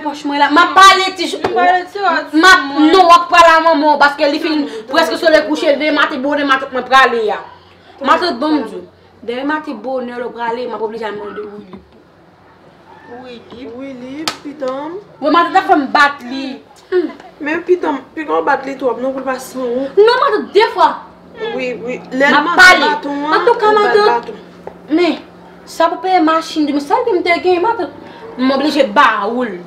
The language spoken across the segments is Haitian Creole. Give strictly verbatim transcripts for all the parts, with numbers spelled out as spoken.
Pòch mwen la, m ap pale ti ch-, m ap, non, w ap pale a manman w, paske li fin prèske sou lè kouche, demen maten bonè matant mwen prale a. Matant, ban m di w, demen maten bonè lè w prale, m ap oblije al mande Willy. Willy, pitanm. Wi, matant ap fè m bat li. Men pitanm, piga w bat li twòp non, pou l pa sanwont. Non, matant, de fwa. Wi, wi. Lè l mande baton an, ou bat baton. Men, sa pou peye machin de, men sa ke m te gen, matant. M oblije ba ou l.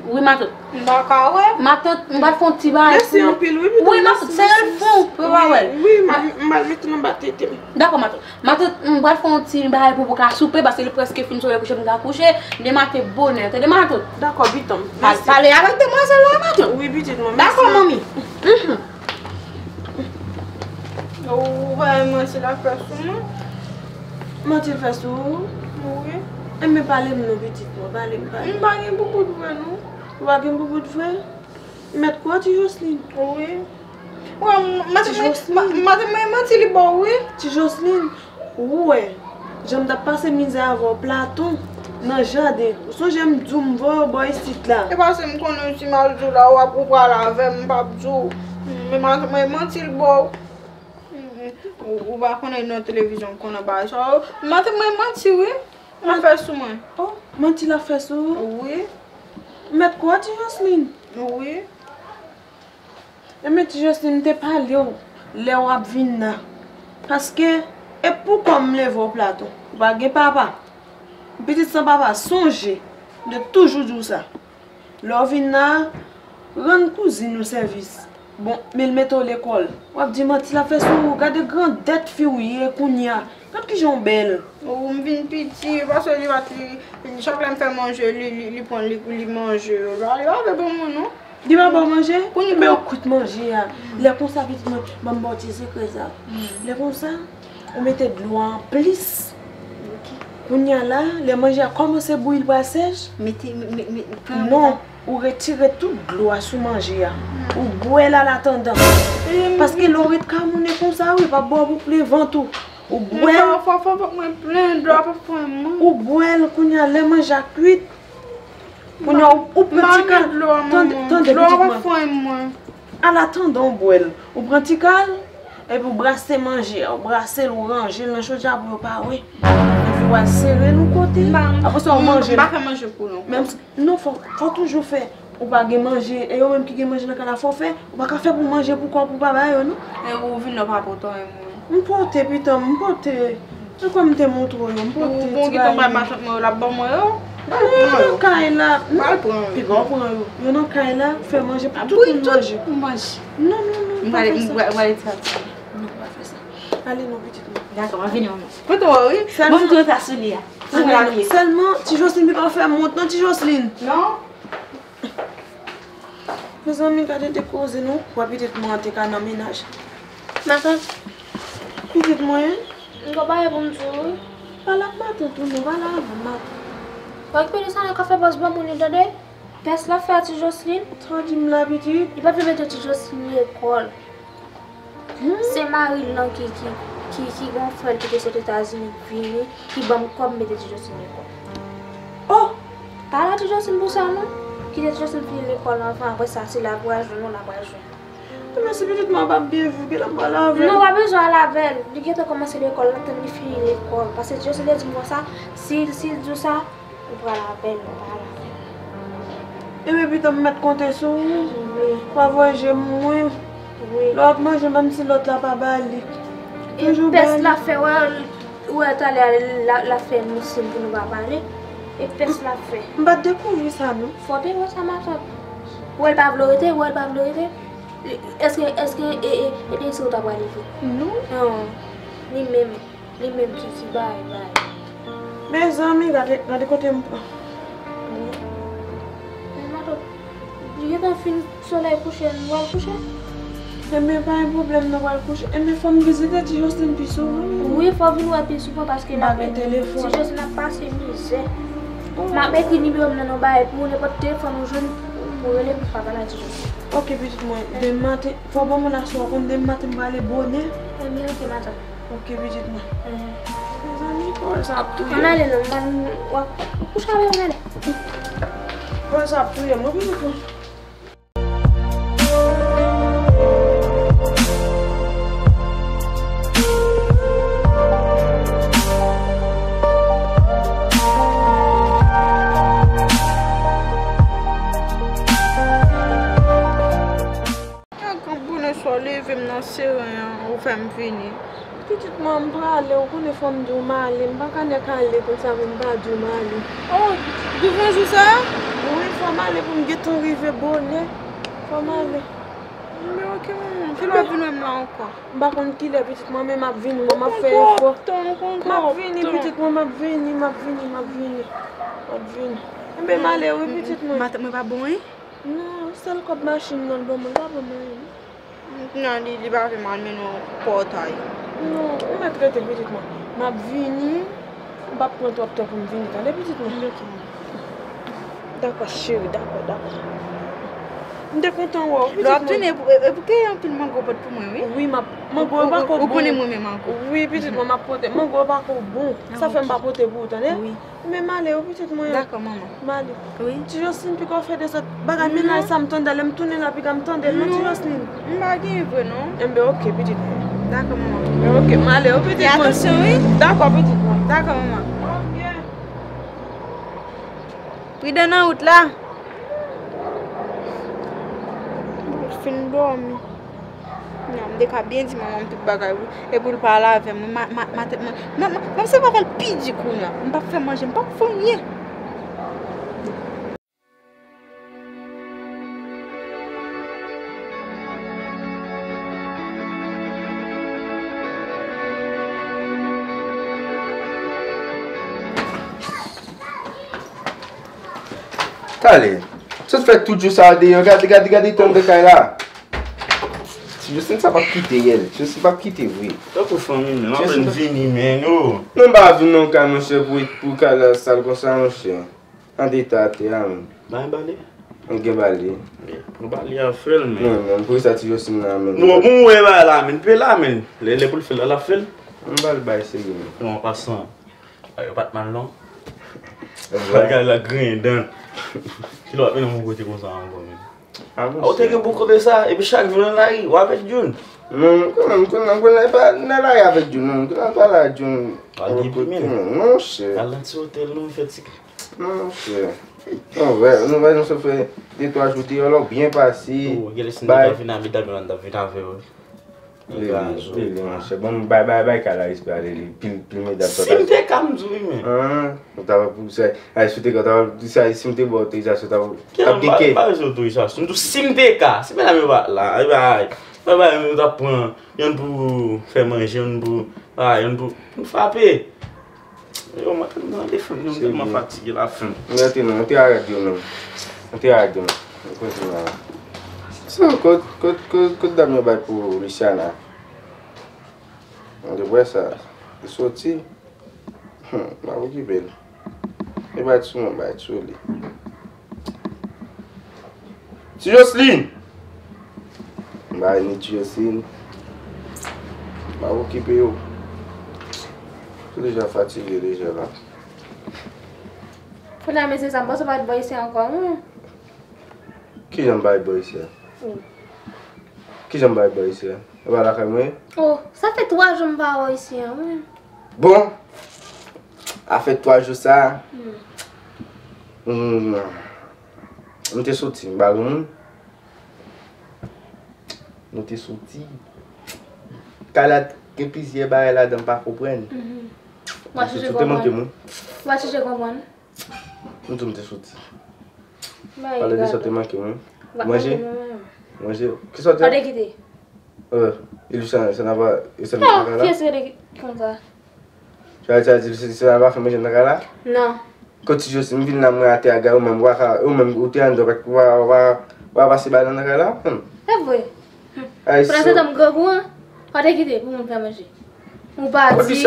Wi, matant. M pa ka wè. Matant, m pral fè yon ti bagay pou ou. Mèsi anpil, wi, pitanm. Wi, matant, sere l fon, pou w pa wè l. Wi, m, m pral mete l anba tete m. Dakò, matant. Matant, m pral fè yon ti bagay pou ou ka soupe, paske li prèske fin sou lè kouche, m ka kouche. Demen maten bonè, tande, matant. Dakò, pitanm. Al pale avèk demwazèl la, matant. Wi, pitit mwen, mèsi. Dakò, manmi. Ou pa wè manti l ap fè sou mwen? Manti l fè sou ou? Wi. Enben, pale m non, pitit mwen, pale m, pale m. M pa gen boubout vre, non. Ou pa gen boubout vre? Mèt kwa, ti Jocelyn? Wi. Wi, matant mwen, matant mwen manti li ba w, wi. Ti Jocelyn, ou wè, jan m t ap pase mizè avè w, Platon, nan jaden. Ou sonje m di w m voye w bò isit la? E paske m konnen si m al di w la, w ap, ou pral avè m, m p ap di w. Men matant mwen manti l ba w. Ou, ou pa konnen nan televizyon, m konnen bagay sa yo. Matant mwen manti, wi. L ap fè sou mwen. Oh, manti l ap fè sou ou? Wi. Mèt kwa, ti Jocelyn? Wi. Enben, ti Jocelyn, m te pale w lè w ap vin nan. Paske, e pou kò m leve w, Platon. Ou pa gen papa. Pitit san papa, sonje, m te toujou di w sa. Lè w vin nan, rann kouzin ou sèvis. Bon, men l mete w lekòl. W ap di manti l ap fè sou ou. Gade grandèt fi w ye kounye a. Gad kijan w bèl. Ou, m vin piti, paske li pa t, li, chak lè m fè manje, li, li, li pran, li, li manje. Li pa, li pa vle ban mwen, non. Li pa ba w manje? Kounye a. Men ou kwit manje a. Lè konsa, pitit mwen, ban m ba w ti sekrè sa. Lè konsa, ou mete dlo a anplis. Kounye a la, lè manje a kòmanse bouyi, l pral sèch. Mete, me, me, me, non, ou retire tout dlo a sou manje a. Ou bwè l alatandan. Paske lè w ret kamounen konsa, wi, p ap ba w pou plen vant ou. Ou bwè l. Fò, fò, fò, fò mwen plen, dlo a p ap fwen mwen. Ou bwè l, kounye a, lè manje a kwit. Kounye a, ou, ou pran ti kal. Tande, tande, pitit mwen. Alatandan w bwè l, ou pran ti kal, epi w brase manje a, ou brase l, ou ranje l nan chodyè pou yo pa wè. Epi w al sere l yon kote. Apre sa, ou manje l. M pa fè manje pou nou. Menm si, non, fò, fò toujou fè. Ou pa gen manje, e yo menm ki gen manje nan kay la, fò fè. Ou pa ka fè pou manje pou kò pou pa ba yo, non. E ou vin nan pa pote anyen. M pote, pitanm, m pote. Se kwa m te montre w yo, m pote ti bagay yo. Ou bon, gen tan bay matant mwen yo, l ap ban mwen yo. Yo nan kay la. M pral pran yo. Piga w pran yo. Yo nan kay la, fè manje pou tout moun manje. Pou tout moun manje. Non, non, non, pa fè sa. M pral, m pral, m pral retire sa. Non, pa fè sa. Ale non, pitit mwen. Dakò, m ap vini, manman. Pote w, wi. Bon, m tou ta sou li a. Sèlman, ti Jocelyn, piga w fè m wont non, ti Jocelyn. Non. Mezanmi, gade de koze non, wè pitit mwen an te ka nan mennaj. Matant. Pitit mwen? M gon bagay pou m di w wi. Pale ak matant ou non, pale avè m, matant. Okipe de sa nan kafe bòs ban moun li tande. Pès l ap fè a ti Jocelyn. Sa w di m la, pitit? Li pa t vle mete ti Jocelyn lekòl. Se mari l lan ki, ki, ki, ki gen yon frè l ki te sot Etazini k vini, ki ban m kòb mete ti Jocelyn lekòl. Oh! Pale a ti Jocelyn pou sa non. Kite ti Jocelyn fini lekòl anvan, apre sa, si l ap pral jwenn ou, l ap pral jwenn ou. Men si pitit mwen p ap byen viv, genlè m pral avè l. Non, w pa bezwen al avè l. Li gentan kòmanse lekòl, l ap tann li fini lekòl. Paske ti Jocelyn te di m konsa, si, si l di w sa, ou pral avè l, ou pa al avè l. Ebyen, pitit mwen mèt konte sou ou. Wi. Pa voye je mwen. Wi. Lè w ap manje, menm si lòt la pa ba li. Toujou ba li. E pès l ap fè, wè, wè talè a, l ap fè nou siy pou nou pa pale. E pès l ap fè. M pa t dekouvri sa, non. Fò w te wè sa, matant. Wè l pa vle rete, wè l pa vle rete. Èske, èske, e, e, e te si w ta pral leve? Non. Non. Li menm. Li menm ki, ki bay, bay. Mezanmi, gade, gade kote m pran. Wi. Men matant, li gentan fin, solèy kouche, nou pral kouche? Enben, pa gen pwoblèm, nou pral kouche. Enben, fò m vizite ti Jocelyn pi souvan. Wi, fò w vin wè l pi souvan, paske n ap, ti Jocelyn ap pase mizè. Oh. M ap ekri nimewo m nan nan bagay pou ou, nenpòt telefòn ou jwenn, ou rele m, pa pale a ti Jocelyn. Ok, pitit mwen, demen maten, fò w ban mwen aswè, w konn demen maten m prale bonè. Enben, ok, matant. Ok, pitit mwen. Mezanmi, pawòl sa ap touye m. Ann ale non, m pral, w ap kouche avè m, ann ale. Kòman sa ap touye m, wi, pitit mwen. Yon gran bonè swa w leve m nan seren an, ou fè m vini. Pitit mwen, m prale, ou konnen fò m di w m ale, m pa ka nèk ale konsa pou m pa di w m ale. Oh, douvan jou sa a? Wi, fò m ale pou m gentan rive bonè. Fò m ale. Men oke, manman, kilè w ap vin wè m la ankò? M pa konn kilè, pitit mwen, men m ap vini, mwen, m ap fè efò. M ap vini, pitit mwen, m ap vini, m ap vini, m ap vini. M ap vini. Enben, m ale, wi, pitit mwen. Matant mwen pa bon, wi? Non, sèl kòb machin nan l ban mwen, l pa ban mwen anyen. Nan li, li pa vle m al mennen w pòtay. Non, ou mèt rete, pitit mwen. M ap vini, m p ap pran twòp tan pou m vini, tande, pitit mwen? Ok. Dakò, cheri, dakò, dakò. M te kontan wè w, pitit mwen. Lè w ap tounen, e, e pou ke anpil mango pote pou mwen, wi. Wi, m ap, mango yo pa ko bon. Ou konnen mwen renmen mango. Wi, pitit mwen, m ap pote. Mango yo pa ko bon. Sa fè m pa pote pou ou, tande? Wi. Men m ale wi, pitit mwen. Dakò, manman. M ale. Wi. Ti Joslin, piga w fè dezòd. Bagay mennaj sa m tande, lè m tounen la, piga m tande l, non, Ti Joslin. M pa gen vre, non. Enben, oke, pitit mwen. Dakò, manman. Enben, oke, m ale wi, pitit mwen. Fè atansyon, wi. Dakò, pitit mwen. Dakò, manman. Oke. Pridan nan wout la. M fin dòmi. Non, m te ka byen di manman m tout bagay, wi. Epi l pale avè m, wi. Ma, ma, ma tèt mwen. Ma, ma, manman se pa fè l pi di kounye a. M p ap fè manje, m p ap fè anyen. Talè, sot fè tout jou sa a deyò, gade, gade, gade tan de kay la. Ti Joslin sa p ap kite, yè. Ti Joslin p ap kite vre. Tankou fanmi m, m apèn vini, men, oh. Non, m pa vin nan kay, monchè, pou, pou kay la sal konsa, monchè. An de ta atè a, men. Bay bale. An gen bale. Pran bale a fè l, men. Non, non, pou sa Ti Joslin la, men. Non, bon, wè, bay la, men. Pe la, men. Lè, lè pou l fè l la, l ap fè l. An bale bay serye, men. Non, an pasan. Ay, yo pa t mal, non. Bagay la griyen dan. Kilè w ap mennen m yon kote konsa ankò, men. Ah, ou te gen bon kote sa, epi chak jou nan lari, w avèk Jun. Non, kanmenm, kounye a, kounye a, e pa nan lari avèk Jun, non. Kounye a, pa la, Jun. Pa gen pi, men. Monchè. Al nan ti otèl, non, fè ti. Monchè. Non, vre, nou vre, nou sot fè de twa jou deyò la, w byen pase. Oh, gen lè si n ta vin a medam yo la, n ta vin avè yo. Lili, Lili, monchè. Bon, bay, bay, bay kay la respè a, Lili. Pil, pil medam sa. Si m te ka, m di w wi, men. An, ou ta va pou sa. Ay, si w te ka, ou ta va pou sa. Si m te ba w otorizasyon, ou ta va ap gen kè. Ki nan ba, ba otorizasyon? M di w si m te ka. Si medam yo pa t la, ay, bay. Bay, bay, nou t ap pran. Yonn pou fè manje, yonn pou, ah, yonn pou, pou frape. Yo, mwen tèlman defann yo, m tèlman fatige lafen. M rete non, m te arete yo menm. M te arete yo menm. M kontinye la. So, kot, kot, kot, kot dam yo bay pou Luciana? M te wè sa. Li soti. Hmm, m ap okipe l. E bay sou mwen, bay sou li. Ti Joslin! M pa ni Ti Joslin. M ap okipe yo. Ou deja fatige deja la. Kounye a, mesye sa, m panse w pa t bò isi ankò, non. Kijan m pa t bò isi a? Wi. Kijan m pa t bò isi a? E pa lakay mwen ye? Oh, sa fè twa jou m pa wè w isi a, wi. Bon, afè twa jou sa, hmm, m te soti, m pa gen moun. Nou te soti. Kay la gen plizyè bagay ladan m pa konprann. Mhm. Ou te manke m, wi. W a chèche konprann. M di w m te soti. Pale de sa w te manke m, wi. Manje? Manje. Kisa w te? Ou te kite? Euh, Ilusyana, Ilusyana pa, Ilusyana pa la? Kiyès rele konsa? Sa, sa, Ilusyana pa fè manje nan kay la? Non. Kot Ti Joslin, m vin la, mwen atè a, gade, ou menm, ou pa ka, ou menm, ou te anndan, ou pa, ou pa, ou pa pase ba nan kay la, menm. Se vre. Ay, kounye a, se tanm grangou an, ou te kite pou moun fè manje. Ou pa di,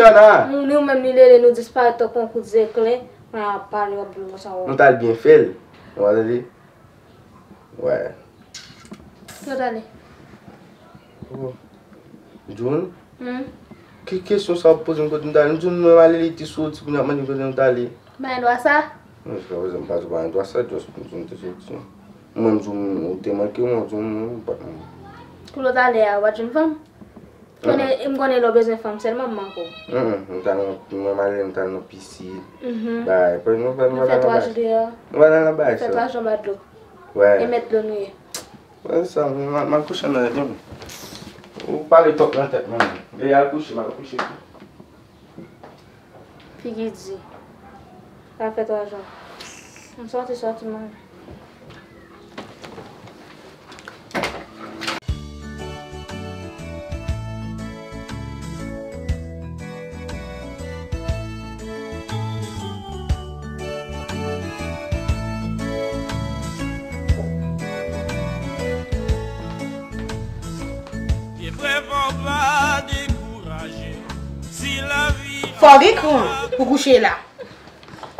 moun, ou menm li rele nou disparèt tankou yon kout zeklè. Mwen ap pale, w ap di m konsa, w. Nou t al byen fè l. Ou pa tande? Yo t ale. Oh. Jun? Hmm? Ki kesyon sa w ap poze m kote m t ale? M di w, nou ale, li te soti, kounye a ap mande m kote nou t ale. Bay dwa sa? Non, jiska prezan, m pa di w pa gen dwa sa, just pou m di w m te soti. Mwen, m di w ou te manke mwen, m di w m pa t manke. Koulye w t ale a, ou pa t jwenn fanm? Konnen, m konnen lè w bezwen fanm sèlman m manke w. Mm, mm, m t al nan, mwen m ale, m t al nan pisin. Mhm. Bagay, nou pa, nou pa t al nan bagay. Nou fè twa jou deyò. Nou pa t al nan bagay sa. Nou fè twa jou anba dlo. Wè. E mèt dlo nou ye. Wè, sa, m, m, m al kouche nan lèt mwen. Ou pale twòp nan tèt mwen. Veye al kouche, m al kouche tou. Figi di. Sa fè twa jou. M sòti, sòti manje. Fò gen kran pou kouche la.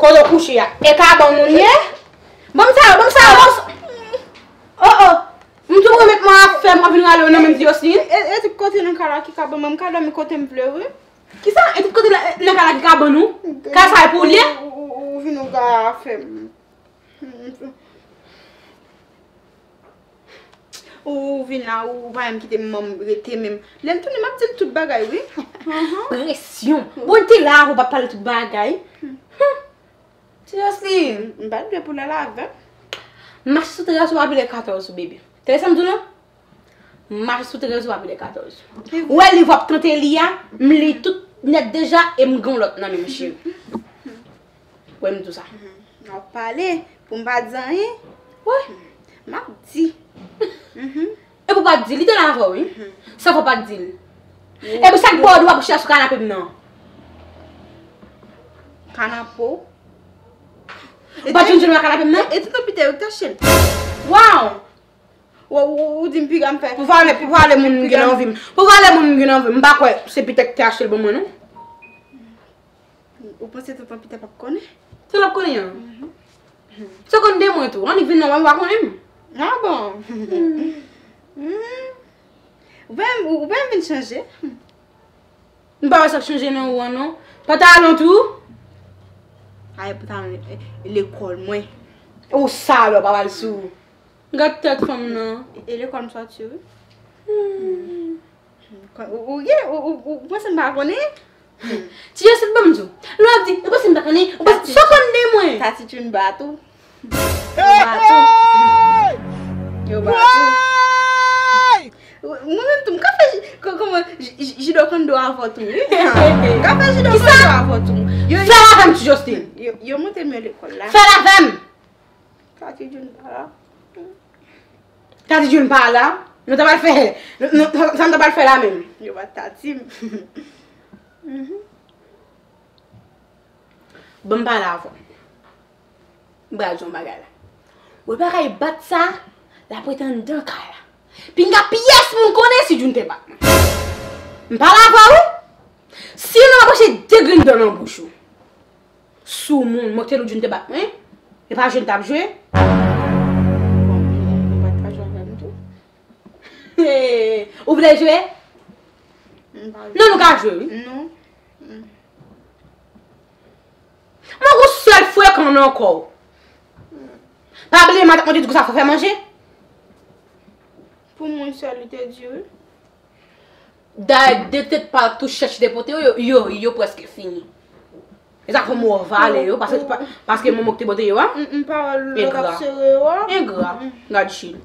Kote w kouche a? E kabann moun ye? Ban m sa yo, ban m sa yo, ban m sa. Oh, oh. M tou remèt mwen afè m, w ap vin rale yo nan men m, Diosin. E, e, e kote nan kay la ki kabann mwen, m ka dòmi kote m vle, wi. Kisa? E tout kote la, nan kay la ki kabann ou? Kay sa e pou ou l ye? Ou, ou, ou, ou vin ou gare afè m. Ou vin la, ou pa menm kite m rete menm. Lè l tounen, m ap di l tout bagay, wi. Presyon. Bon, l te la avan, w pa t pale tout bagay. Ti Joslin. M pa t vle pou l al avè m. Mache sou trèz ou pa vle katòz ou, bebe. Tande sa m di w non? Mache sou trèz ou pa vle katòz. Ou wè liv w ap tante li a, m li tout nèt deja e m gen yon lòt nan men m, cheri. Wè m di w sa. Mhm. W ap pale pou m pa di anyen? Wi. M ap di. Mhm. Epi w pa t di l, li te la avè w, wi. Mhm. Sa fè w pa t di l? Epi sa k ba w dwa pou chita sou kanape m nan? Kanape w? Ou pa t jwenn jwenn nan kanape m nan? E, e tonton Pitè yo k te achte l. Waw! Ou, ou, ou di m piga m fè. Pou valè, pou valè moun m gen nan vi m. Pou valè moun m gen nan vi m. M pa kwè se Pitè k te achte l ban mwen, non. Ou panse tonton Pitè p ap konnen? Se l ap konnen an. Mhm. Se konn de mwen tou. Annik vin nan mwen, ou pa konnen m. Ah bon? Hmm. Ou pa, ou pa vin chanje? M pa wè sa k chanje nan ou an, non. Pantalon tou? Ay, pantalon, e, e, lekòl mwen. Ou salòp, pa pale sou ou. Gad tèt fanm nan. E, e lekòl m sòti, wi. Hmm. Ou, ou, ye, ou, ou, ou panse m pa konnen? Ti Joslin, ban m di w. Lè w ap di, ou panse m pa konnen? Ou panse, sa w konn de mwen? Tati June ba tou. Yo ba tou. Yo ba tou. Mwen menm tou, m ka fè ji-, kò-, kòman, ji-, ji-, jido kando avè w tou, wi. M ka fè jido kando avè w tou. Yo, fè l avè m, Ti Joslin. Yo, yo monte m yo lekòl la. Fè l avè m. Tati June pa la. Tati June pa la. Nou ta pral fè, nou, nou, sa nou ta pral fè la menm. Yo pa tati m. Mhm. Ban m pale avè w. M pral di w yon bagay la. Ou wè bagay bat sa, l ap ret anndan kay la. Pinga pyès moun konnen si June te bat mwen. M pale avè w wi. Si non, m ap rache de grenn dan nan bouch ou. Soumoun, mwen te di w June te bat mwen. E pa jwe n t ap jwe. Bon, m pa t ka jwe avè m tou. Ou vle jwe? M pa vle. Non, nou ka jwe wi. Non. Mwen gon sèl frekan nan kò w. Pa bliye matant mwen te di w sa fò fè manje. Pou mwen sèl li te di wi. Dayè de tèt pa tou chèch te pote yo, yo, yo, yo prèske fini. E sa fè mwen vale yo, paske, pa- paske manman ki te pote yo a. M, m pa wè lòt ap sere yo a. Engra. Gad chil.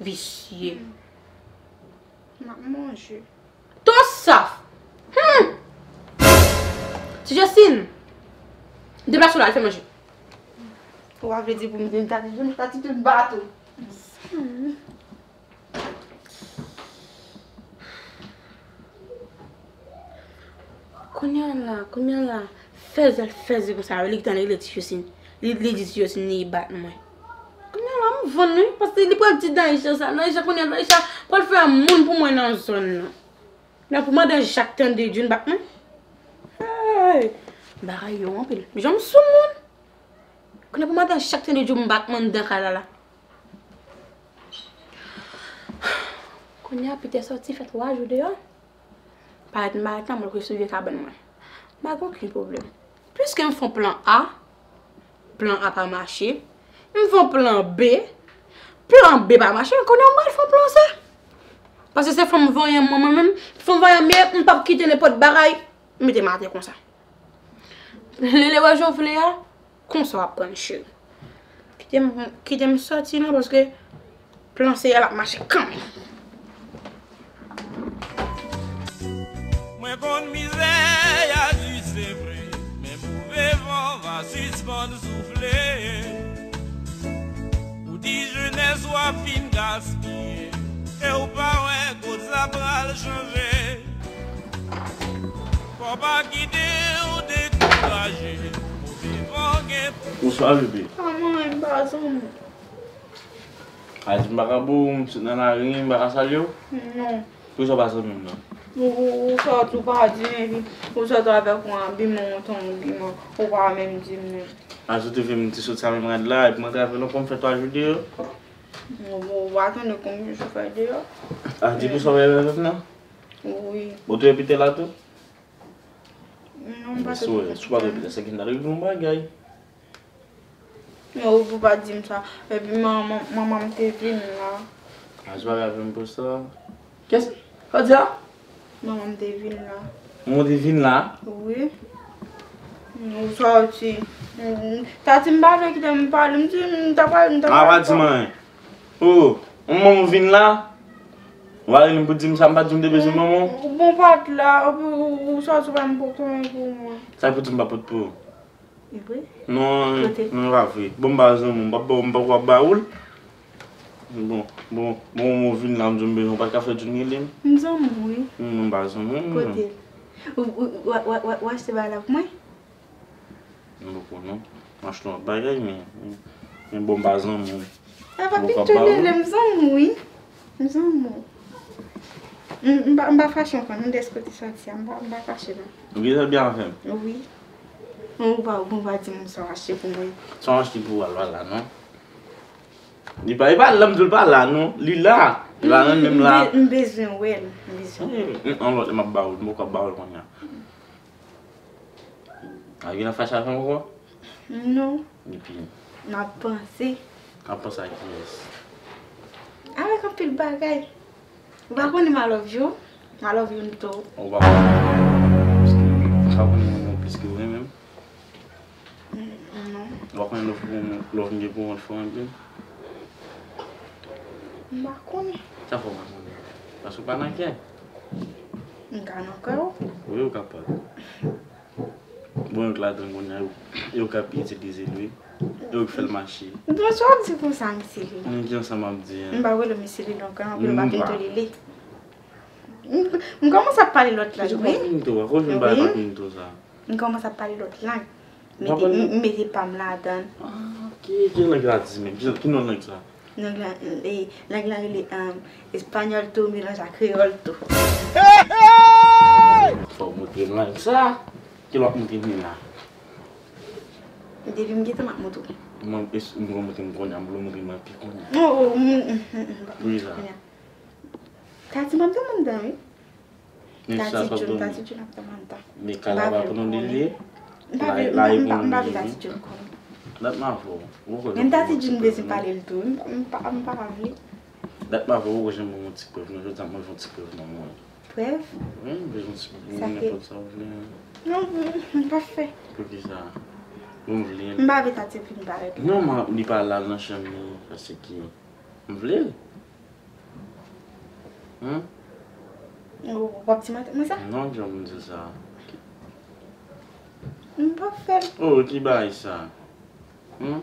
Visye. M ap manje. To saf. Hmm. Ti Joslin. Deplase w la, al fè manje. Ou pa vle di pou m di m ta di, m ta di tout bato. Kounye a la, kounye a la, fèzè l fèzè konsa, li gentan rele Ti Joslin. Li, li di Ti Joslin li bat mwen. Kounye a la, m vann wi, paske li pral di Daisha sa. Daisha kounye a, Daisha pral fè moun pou mwen nan zòn nan. Nan pou madan Jak tande June bat mwen. Hey! Bagay yo anpil. Jan m soumoun. Kounye a pou madan Jak tande June bat mwen anndan kay la la. Kounye a Pitè sòti fè twa jou deyò. Parèt m parèt la, mwen l resevye kabann mwen. M pa gen okenn pwoblèm. Piske m fè yon plan A, plan A pa mache. M fè yon plan B. Plan B pa mache, kounye a m pral fè yon plan C. Paske se fanm vanyan mwen, mwen menm. Fanm vanyan m ye, m p ap kite nenpòt bagay mete m atè konsa. Lele wè jan w vle a, konsa w ap pran l, cheri. Kite m, kite m sòti la, paske plan C a l ap mache kanmenm. Mwen konn mizè y a di se vre, men move van va sispann soufle. Ou di jenès w ap fin gaspiye, e w pa wè kote sa pral chanje. Fò pa kite w dekouraje, move van gen pou. Bonswa bebe. Kòman w ye, m pa zanmi? A di m pa ka ba w, m sot nan lari, m pa ka salye w? Non. Poukisa w pa zanmi m nan? Ou, ou, ou sòti, ou pa di m, epi ou sòti avèk yon abiman, yon ton abiman, ou pa menm di m non. A sot ou vin m te sot sa menm rad la, epi m antre avè l ankò, m fè twa jou deyò. Ou, ou pa tande konbyen jou fè deyò? A di pou sa w avè m nan? Wi. Ou te envite la tou? Non, m pa te Sou, sou pa envite, se ki n ta regle yon bagay. Non, ou pa di m sa. Epi manman, manman m te vin la. A di w pa avè m pou sa. Kès? Sa w di a? Manman m te vin la. Manman te vin la? Wi. Ou sòti. Tati m pa vle kite m pale. M di m ta pale, m ta A pale. Pa di m anyen. Oh, manman w vin la? W a rele m pou di m sa, m pa di w m te bezwen manman w? Bon, pa t la, epi ou, ou sòti ou pa m pote anyen pou mwen. Sa pou di m pa pot pou ou? E vre? Non, Kote? Non, pa vre. Bon, m pa zanmi w, m pa, m pa, m pa ba ou l. Bon, bon, bon, ou vin la, m di w m bezwen, ou pa t ka fè Jun rele m? M zanmi w, wi. Non, m pa zanmi w. Kote? Ou, ou, ou, ou, ou, ou achte bagay la pou mwen? M poko non. M achte yon bagay, men, men bon, m pa zanmi w. A pa Ou pito pa ba w? Lele, m zanmi w, wi. M zanmi w. M, m pa, m pa fache ankò, non, dèske w te sòti a, m pa, m pa fache, non. Ou gentan byen avè m? Wi. Ou pa, ou pa di m sa w achte pou mwen. Sa w achte pou w al la, non? Li pa, li pa la, m di w l pa la, non. Li la. Li pa nan menm la. M be-, m bezwen wè l. M bezwen wè l. An lòt, m ap ba w l, m poko ap ba w l kounye a. A, gen nan fache avè m ankò? Non. Epi? M ap panse. Ap panse a kiyès? Avèk anpil bagay. Ou pa konnen m I love you? I love you too. Ou pa konnen piske, ou pa konnen mwen plis ke w renmen m? Non. Ou pa konnen love pou mwen, love m gen pou mwen fò anpil? M pa konnen. Sa fè w pa konnen? Paske w pa nan kè. M ka nan kè w. Wi, ou kapab. Bon, yo k ladan kounye a, yo, yo k ap itilize l, wi. Yo k fè l mache. Bon, sa w ap di konsa, misye li? Men ki ansanm ap di, M pa rele misye li, donk, anpil M pa pa. Pinto Lele. M, m kòmanse ap pale lòt lang, Misye wi. pa Pinto, a koz m pa Wi. Pa Pinto sa. M kòmanse ap pale lòt lang. W ap Mete, pale m, m mete pa m ladan. Ah, ok, ki lang la di menm? Ki, ki non lang sa? Lang la, e, lang la rele, um, espanyòl tou, melanje ak kreyòl tou. Fò w montre m lang sa. Ki lè w ap montre m li la? Depi m gentan m ap montre w. Mwen, es-, m konn montre m kounye a, m vle w montre m anpil kounye a. Oh, oh, m, m, m, m, m pa Wi, sa. kounye a. Tati, m ap tann mandan, wi. Men sa Tati p ap Jun, dòmi. Tati Jun ap tann mandan. Men kay la pa pou nou li ye. M pa vle, La, la, m pa, m pa pou vle nou Tati li ye. Jun konnen. Dat m avè w. Ou konnen Men Tati pou Jun mwen bezwen ti pale l tou. M pa, m pa, m pa vle. Dat m avè w, ou konnen mwen ti prèv. Non, jodi a mwen fè yon ti prèv nan mwen. Prèv? Wi, m bezwen ti prèv. Sa ke- Nenpòt sa w vle. Non, m, m pa fè. Poukisa? Bon, m vle. M pa vle Tati vin parèt. Non, m, li pa la nan chanm li. Paske m vle l. Hum? Ou, w ap di mwen, mwen sa? Non, jan m di sa. M pa fè l. Oh, ki bagay sa? Hum?